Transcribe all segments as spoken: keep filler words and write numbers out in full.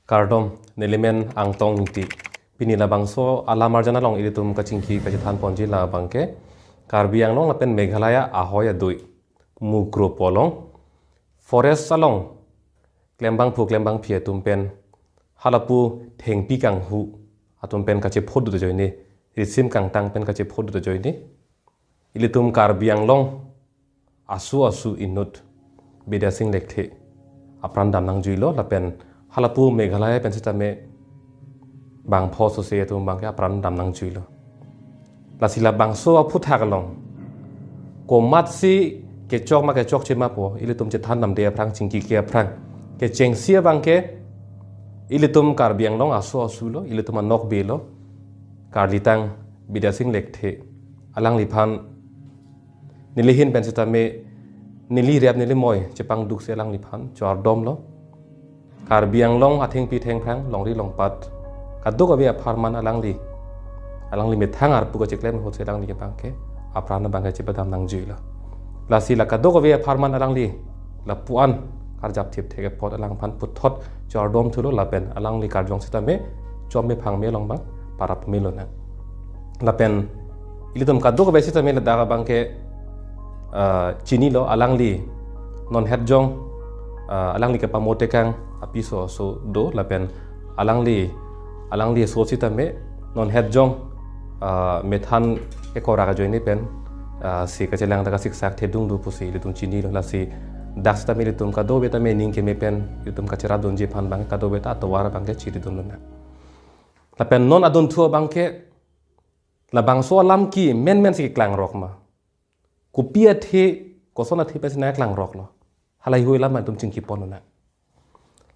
Kardom, nelimen Angtong Ingti. Pini labangso alam arjan along ilitum kachingki kachethan ponji labangke Karbi Anglong lapen Meghalaya ahoi adui, Mukroh pu along, forest along klembangphu klembangphi atum pen, halapu thengpi kanghu atum pen kachephot do ajoine, risim kangtang pen kachephot do ajoine, ilitum Karbi Anglong asu asu inut Bidya Sing Lekthe apran dam nangjuilo lapen halapu Meghalaya pen sitame bangpho sose atum abangke apran dam nangjuilo. Lasi labangso aphuthak along komatsi kechok ma kechokche ma pu ilitum chethan damde aphrang, chingkike aphrang, kechengsi abangke ilitum Karbi Anglong asu asulo, ilitum anokbelo, karlitang Bidya Sing Lekthe, alangliphan nelihin pen sitame neli rep neli moi chepangduksi alangliphan choardomlo. Karbi Anglong athengpi thengphrang, longri longpat, kadokave apharman alangli, alangli methang arpu kacheklem ahutsi alangli abangke apran abangke chepadam nangjuilo. Lasi la kadokave apharman alangli lapu-an karjap thip thek apot alangphan puthot choardomthulo lapen alangli karjong sitame chom mephang me along abang parap melonang. Lapen ilitum kadokave sitame ladak abangke, ah, chinilo, alangli non hetjong, ah, alangli kepamotekang apiso so do lapen alangli, alangli so sitame non hetjong, ah, methan ekorak ajoine pen, ah, si kachelang ta kasiksak thedung do pusi ilitum chinilo. Lasi dak sitame ilitum kadokave tame ning keme pen ilitum kacherapdunji aphan abang kadokave ta atovar abangke chiridunlonang. Lapen non adunthu abangke labangso alam ke menmen si keklangrok ma, kopi athe, koson athe pensi nangklangroklo, halaheihui alam atum chingki ponlonang.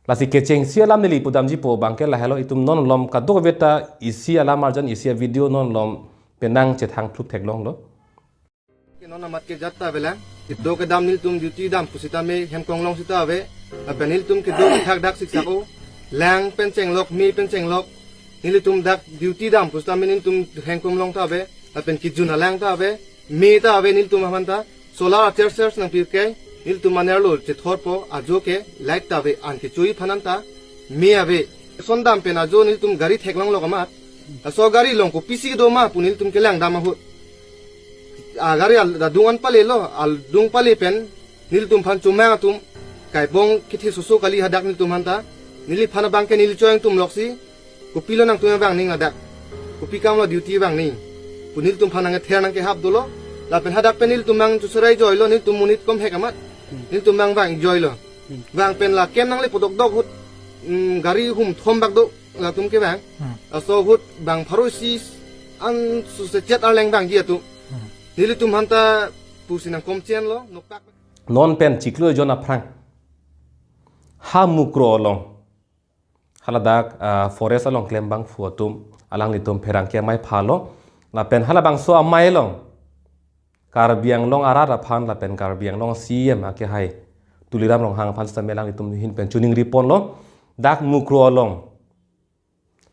Lasi kechengsi alam neli pudamji pu abangke lahelo, itum non malom kadokave ta isi alam arjan, isi avideo non malom penang chethang thlup theklonglo. Ke non amat ke jat ta avelang, kedo kedam nelitum duty dam pusitame hemkonglong sita ave, lapen nelitum kedo kethak dak siksak-o, lang pen chenglok, me pen chenglok, nelitum dak duty dam pusitame nelitum hemkonglong ta ave, lapen kejun alang ta ave, me ta ave nelitum aphan ta, solar acher ser nangpirke, nelitum anerlo chethorpo, ajo ke light ta ave, an kechui aphan anta, me ave. Son dam pen ajo nelitum gari theklonglok amat, laso gari along kopisi do ma pu nelitum kelang dam ahut. A gari al-, adung an palelo, adung pale pen nelitum aphan chomang atum, kaibong kethe soso kali hadak nelitum aphan ta, neliphan abangke neli choyang atum loksi, kopilo nangtum abang ning ladak, kopi kamlo duty abang ning pu nelitum aphan nangkether nangkehap dolo, lapen hadak pen nelitum abang chuserai joilo, nelitum monit komhek amat, nelitum abang vang joilo. Vang pen la kem nangle podok dok ahut, mm, gari hum thom bak do, latum ke vang. Hmm. Laso ahut vang pharo isi an suse chet arleng vangji atum. Hmm. Nelitum aphan ta pusi nangkomchenlo, nokpak. Non pen chiklo ejon aphrang ha Mukroh along, haladak, ah, forest along klembangphu atum, alanglitum pherangke amei phalo, lapen halabangso amei along Karbi Anglong arat aphan lapen Karbi Anglong C E M akehai Tuliram Ronghang aphan sitame alanglitum ahin pen choningri ponlo. Dak Mukroh along,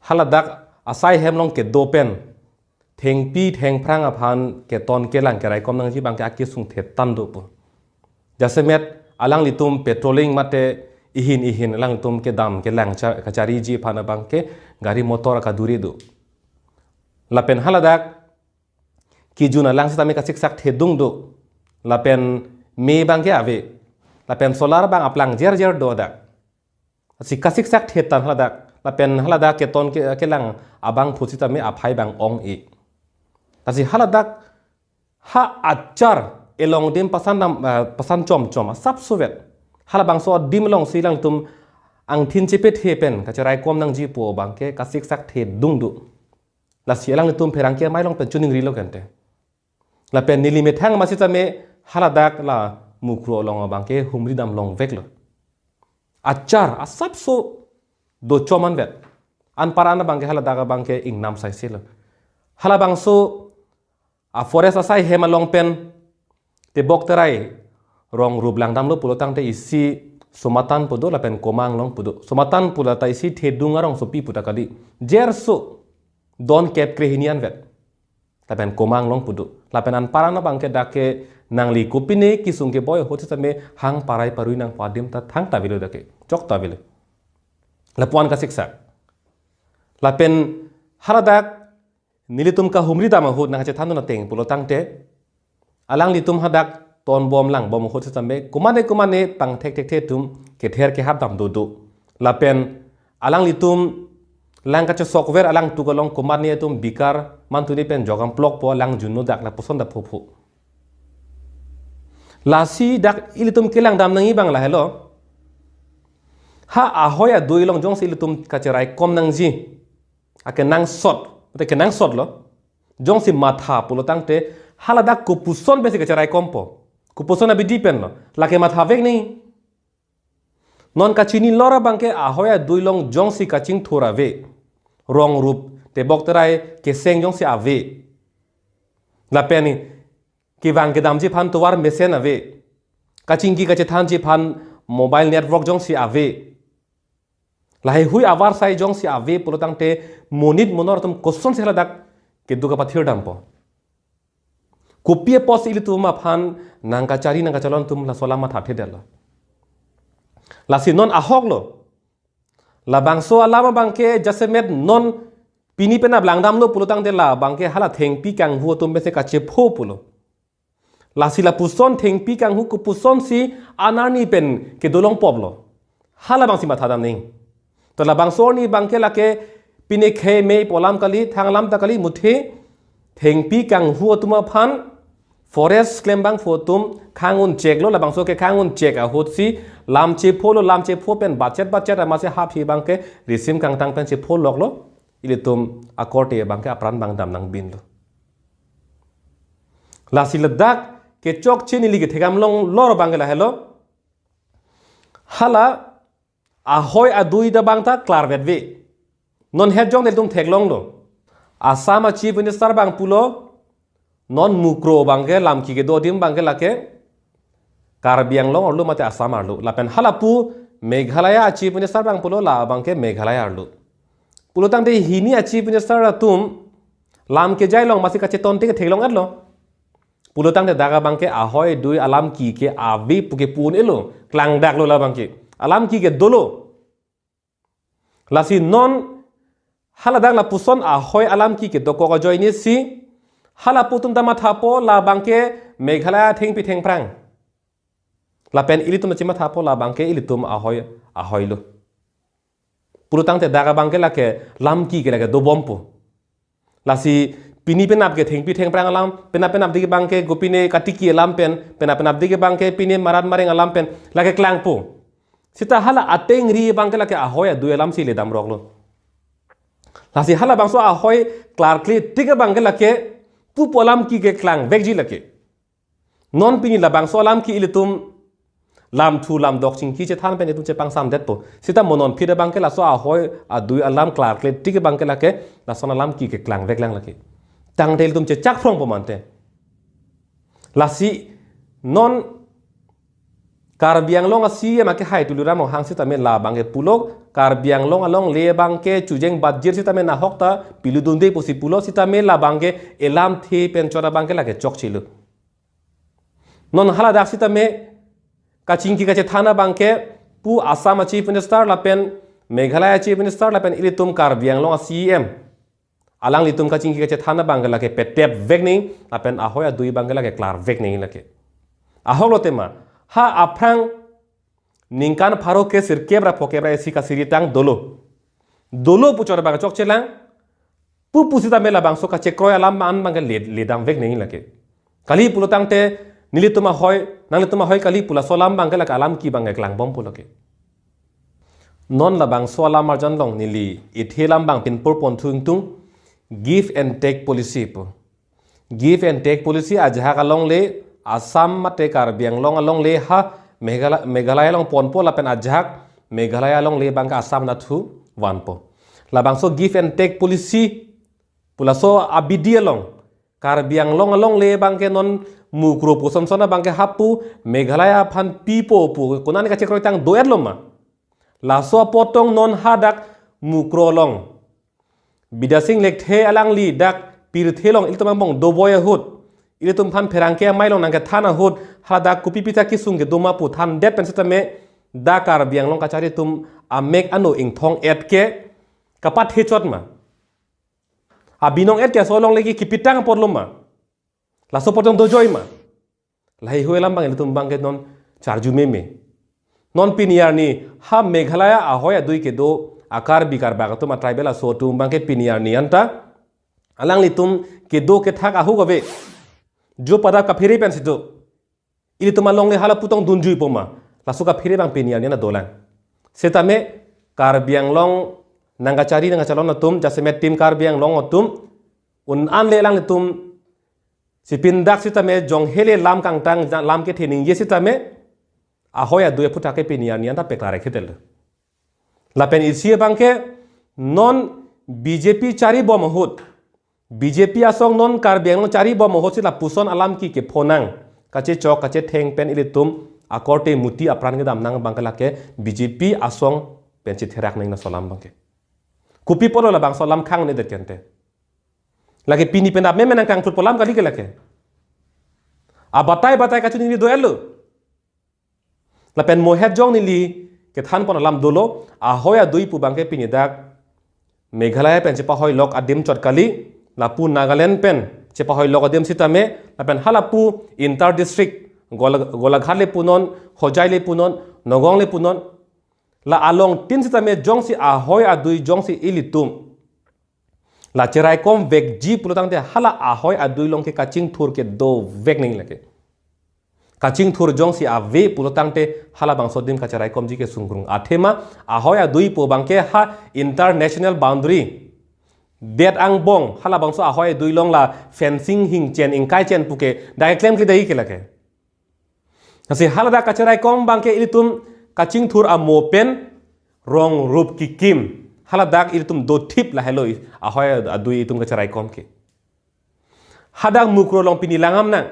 haladak asai hem along kedo pen thengpi thengphrang aphan keton kelang keraikom nangji abangke akesung thetan do pu. Jasemet alanglitum patrolling mate ihin ihin alanglitum kedam kelang cha-, kachariji aphan abangke gari motor akaduri do. Lapen haladak kejun alang sitame kasiksak thedung do. Lapen me abangke ave. Lapen solar abang aplang jer jer do dak. Si kasiksak thetan haladak. Lapen haladak keton ke, kelang abangphu sitame aphai abang ong-e. Lasi haladak ha achar elong adim pasan nam, eh, pasan chom chom asapso vet. Halabangso adim alongsi alanglitum angthin chepethe pen kacheraikom nangji pu abangke kasiksak thedung do. Lasi alanglitum pherangke amei along pen choningrilo kente. Lapen neli methang amat sitame haladak la Mukroh along abangke humri dam longveklo. Achar asapso do chom anvet. Anpar an abangke haladak abangke ingnam saiselo. Halabangso a forest asai hem along pen tebok terai rong rup langdamlo pulo tangte isi Somatan pu do lapen Komang Anglong pu do. Somatan pu lata isi thedung arongsopi pu ta kali. Jerso don kep krehini anvet. Lapen Komang Anglong pu do. Lapen anpar an abangke dak ke nangli kopine kesung keboi ahut sitame hang parai parui nangpo adim ta thangta avelo dak ke. Chokta avelo. Lapuan kasiksak. Lapen haladak nelitum kahumri dam ahut nangchethan dun ateng pulo tangte, alanglitum hadak tonbom langbom ahut sitame komatne komatne pangthekthekthe atum kether kehap dam dodo. Lapen alanglitum lang kachesokver alangtuk along komatne atum bikar mantuni pen jokam plokpo, alang junno dak lapuson da phopho. Lasi dak ilitum kelang dam nangji abang lahelo. Ha ahoi adui along jongsi ilitum kacheraikom nangji, akenangsot, mate kenangsotlo. Jongsi matha pulo tangte haladak kopuson pensi kacheraikompo, kopuson abidi penlo, lake matha vek nangji. Non kachini lor abangke ahoi adui along jongsi kachingthur ave, rong rup tebok terai keseng jongsi ave, lapen kevang kedamji aphan tovar mesen ave, kachingki kachethanji aphan mobile network jongsi ave, lahai hui avarsai jongsi ave pulo tangte monit monor atum kosonsi haladak keduk kapathir dampo? Kopi apotsi ilitum aphan nangkachari nangkacholon atum laso alam mathathedetlo. Lasi non ahoklo. Labangso alam abangke jasemet non pini penap langdamlo pulo tangte labangke hala thengpi kanghu atum pensi kachepho pulo. Lasi lapuson thengpi kanghu kopusonsi anarni pen kedolong poplo, halabangsi matha dam nangji. To labangso arni abangke lake pine khei mei pu alam kali, thang alam ta kali, muthe thengpi kanghu atum aphan forest klembangphu atum khang un cheklo, labangso kekhang un chek ahutsi lam chepholo, lam chepho pen bachet bachet amatsi haphi abangke risim kangtang pen chepholoklo, ilitum akorte abangke apran abang dam nangbinlo. Lasi ladak kechokche neli kethekdam along lor abangke lahelo. Hala ahoi adui ta abang ta klarvetve. Non het jong nelitum theklonglo. Assam a Chief Minister abang pulo, non Mukro abangke lamki kedo adim abangke lake Karbi Anglong arlo mate Assam arlo. Lapen halapu Meghalaya a Chief Minister abang pulo, la abangke Meghalaya arlo. Pulo tangte hini a Chief Minister atum lam kejai along amatsi kachetonte ketheklong-etlo. Pulo tangte dak abangke ahoi adui alamki ke ave pu kepu un-elo, klangdaklo labangke. Alamki ke dolo. Lasi non haladak lapuson ahoi alamki kedokok ajoinesi halapu atum ta mathapo labangke Meghalaya thengpi thengphrang. Lapen ilitum ta chemathapo labangke ilitum ahoi ahoilo. Pulo tangte dak abangke lake lamki ke lake dobompo. Lasi pini penap ke thengpi thengphrang alam, penap penapdik abangke kopine katiki alam pen, penap penapdik abangke pine marat mareng alam pen lake klangpo. Sita hala atengri abangke lake ahoi adui alamsi ledamroklo. Lasi halabangso ahoi klarkletik abangke lake pupu alamki ke klangvekji lake. Non pini labangso alamki ilitum lamthu lamdok chingki chethan pen itum chepangsamdetpo. Sita mo non phit abangke laso ahoi adui alam klarkletik abangke lake lason alamki ke klangveklang lake. Tangte ilitum chechakphrongpo mante. Lasi non Karbi Anglong a C E M ake hai Tuliram Ronghang sitame labangke pulo, Karbi Anglong alongle abangke chojeng batjir sitame nahok ta piludunde pusi pulo, sitame labangke elamthe pen chot abangke lake chokchelo. Non haladak sitame kachingki kachethan abangke pu Assam a Chief Minister lapen Meghalaya Chief Minister lapen ilitum Karbi Anglong a C E M, alanglitum kachingki kachethan abangke lake petepvek nangji lapen ahoi adui abangke lake klarvek nangji lake. Ahoklo tema, ha aphrang ningkan pharo ke sirkep ra phokep ra isi kasiritang dolo. Dolo pu chot abang chokchelang, pupu sitame labangso kachekroi alam an abangke le, ledamvek nangji lake. Kali pulo tangte nelitum ahoi, nanglitum ahoi kali pu laso alam abangke lake alamki abangke klangbompo lake. Non labangso alam arjan along neli ithe alam abang pinpur ponthu ingtung, give and take policy pu. Give and take policy ajahak alongle Assam mate Karbi Anglong alongle ha Meghala-, Meghalaya along ponpo lapen ajahak Meghalaya alongle abangke Assam nathu vanpo. Labangso give and take policy pu laso abidi along Karbi Anglong alongle abangke non Mukro pu sonson abangke hapu Meghalaya aphan pipo pu konane kachekroitang do-etlo ma? Laso apot tong non hadak Mukro along Bidya Sing Lekthe alangli dak pirthe along ilitum angbong doboi ahut, ilitum aphan pherangke amei along nangkethan ahut, hadak kopi pita kesung kedo ma pu thandet pen sitame Dak Karbi Anglong kachari atum amek ano ingthong-et ke kapathe chot ma? Abinong-et ke aso along legi kipitang apotlo ma? Laso apot jong dojoi ma? Lahei hui alam abang ilitum abangke non charju meme. Non pini arni ha Meghalaya ahoi adui kedo a Karbi Karbak atum, a tribal aso atum abangke pini arni anta alanglitum kedo kethak ahok ave. Jo pada kaphere pensi do. Ilitum alongle hala pu tong dunjuipo ma? Laso kaphere abang pini arni ana dolang. Setame Karbi Anglong nangkachari nangkachalon atum, jasemet Team Karbi Anglong atum, un-an le alanglitum sipindak sitame, jong hele lam kangtang, lam kethe ningje sitame, ahoi adui aphuthak ke pini arni anta peklarek hetel. Lapen isi abangke non B J P charibom ahut, B J P asong non Karbi Anglong charibom ahut si lapuson alam ki kephonang, kachechok kachetheng pen ilitum akorte muti apran kedamnang abangke lake B J P asong pen chetherak nang laso alam abangke. Kopi apotlo labangso alam khang ne det kente? Lake pini pen ap meme nangkangthut pu alam kali ke lake. Abatai batai kachiningri do-etlo. Lapen mohet jong neli kethanpon alam dolo, ahoi adui pu abangke pini dak Meghalaya pen chepahoilok adim chot kali, lapu Nagaland pen chepahoilok adim sitame, lapen halapu inter district, Gola-, Golaghat le punon, Hojai le punon, Nagaon le punon, la along tin sitame jongsi ahoi adui jongsi ilitum la cheraikom vekji pulotangte hala ahoi adui along ke kachingthur kedovek nang lake. Kachingthur jongsi ave pulotangte halabangso adim kacheraikomji ke sungkrung. Athema ahoi adui pu abangke ha international boundary det angbong halabangso ahoi adui along la fencing hingchen ingkaichen puke dak klemkle dei ke lake. Lasi haladak kacheraikom abangke ilitum kachingthur amo pen rong rup kikim. Haladak ilitum dothip lahelo ahoi adui itum kacheraikom ke. Hadak Mukroh along pini langdam nang.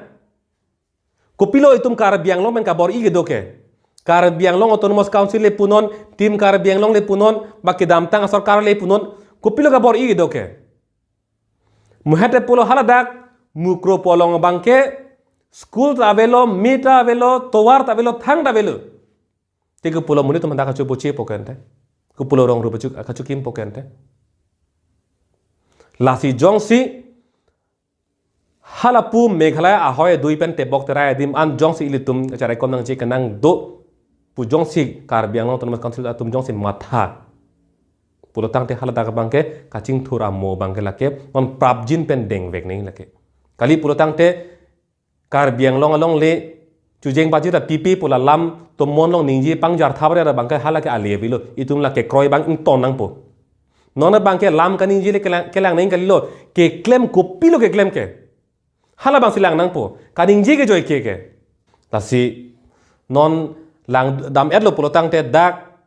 Kopilo itum Karbi Anglong pen kabor-i kedo ke? Karbi Anglong Autonomous Council le punon, Team Karbi Anglong le punon, ba kedamtang asorkar le punon, kopilo kabor-i kedo ke? Muhete pulo haladak Mukroh pu along abangke school ta avelo, me ta avelo, tovar ta avelo, thang ta avelo. Te kopulo monit atum hadak kachobochepo kente? Kopulo rong rup kacho, kachokimpo kente? Lasi jongsi halapu Meghalaya ahoi adui pen tebok terai adim an jongsi ilitum kacheraikom nangji kenang do pu jongsi Karbi Anglong Autonomous Council atum jongsi matha pulotangte haladak abangke kachingthur amo abangke lake non prapjin pen dengvek nang lake. Kali pulotangte Karbi Anglong alongle chujeng baji ta pipi pu la lam tomon along ningje pangjar thabre ra abangke hala ke ale avelo, itum lake kroi abang ington nangpo. Non abangke lam kaningje le kelang, kelang nang kalilo, keklem kopilo keklem ke. Halabangsi lang nangpo, kaningje kejoi ke ke. Lasi non langdam-etlo pulotangte dak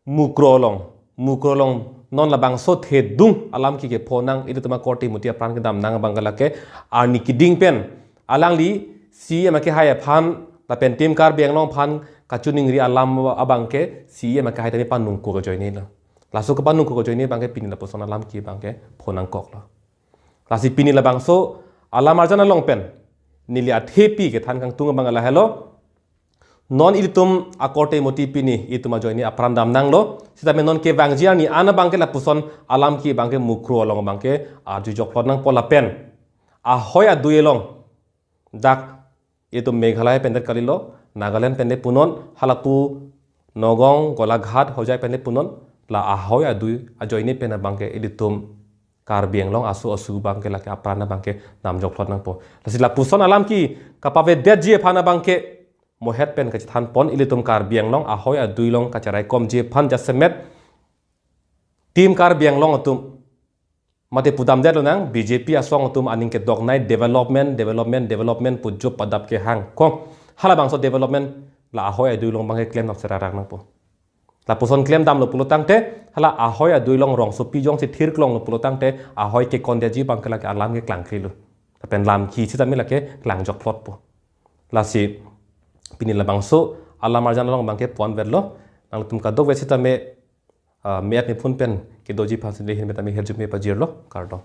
Mukroh along, Mukroh along non labangso thedung alam ki kephonang, ilitum akorte muti apran kedamnang abangke lake arni keding pen alangli C E M akehai aphan lapen Team Karbi Anglong aphan kachiningri alam abangke C E M akehai tame panungkok ajoinelo. Laso kepanungkok ajoine abangke pini lapuson alam ki abangke phonangkoklo. Lasi pini labangso alam arjan along pen neli athepi kethan kangtung abang lahelo. Non ilitum akorte muti pini itum ajoine apran damnanglo. Sitame non kevangji arni an abangke lapuson alam ki abangke Mukroh along abangke arju jokplot nangpo lapen ahoi adui along dak itum Meghalaya pen det kalilo, Nagaland pen le punon, halapu Nagaon, Golaghat, Hojai pen le punon, la ahoi adui ajoine pen abangke ilitum Karbi Anglong aso aso abangke lake apran abangke namjokplot nangpo. Lasi lapuson alam ki kapavedetji aphan abangke mohet pen kachethanpon, ilitum Karbi Anglong ahoi adui along kacheraikomji aphan jasemet Team Karbi Anglong atum mate pudamdetlo nang, B J P asong atum aning kedoknei development, development, development pu jop adap kehang kong. Halabangso development la ahoi adui along abangke klem nap serarak nangpo. Lapuson klemdamlo pulotangte hala ahoi adui along rongsopi jongsi thirklonglo pulotangte ahoi kekondetji abangke lake alam ke klangklelo. Lapen lam ki sitame lake klangjokplotpo. Lasi pini labangso alam arjan along abangke ponvetlo. Nangtum kadokave sitame, ah, me-et mephun pen kedoji aphansi neli ahin metame hirjume pajirlo. Kardom.